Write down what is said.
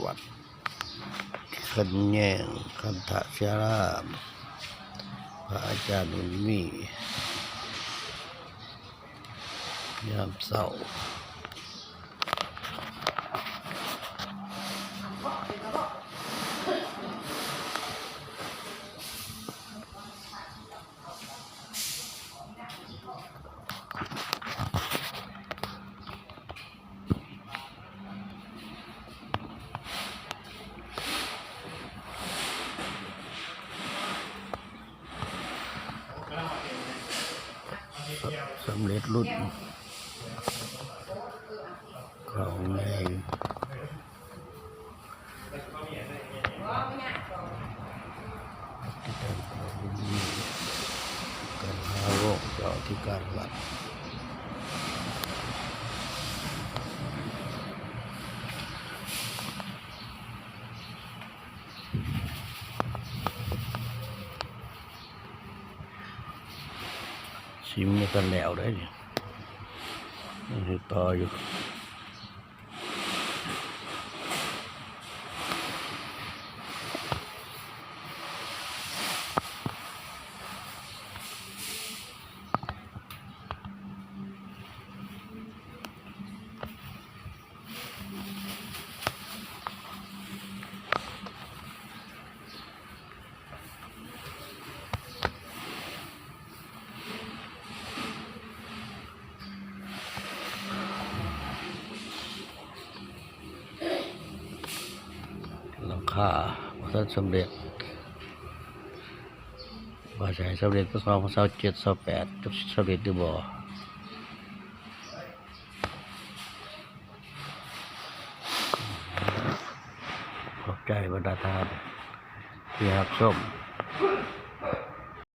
ວັດຂັນແຍງ ຄັນທະເຊຍລາມ ພະອາຈານບຸນມີ ຍາມເຊົ້າ. ສຳເລັດລຸ້ນຂອງໃຫຍ່ ກັນຫາໂລກ ເຈົ້າອະທິການວັດ. ຊິມຍັງບໍ່ທັນແລ້ວເດ້ ນີ້ຍັງເຮັດຕໍ່ຢູ່. ຫຼັງຄາບໍ່ທັນສຳເລັດ ວ່າຊິໃຫ້ສຳເລັດປີສອງພັນຊາວເຈັດ ຊາວແປດ ຈັກຊິສຳເລັດຫຼືບໍ່. ຂອບໃຈບັນດາທ່ານທີ່ຮັບຊົມ.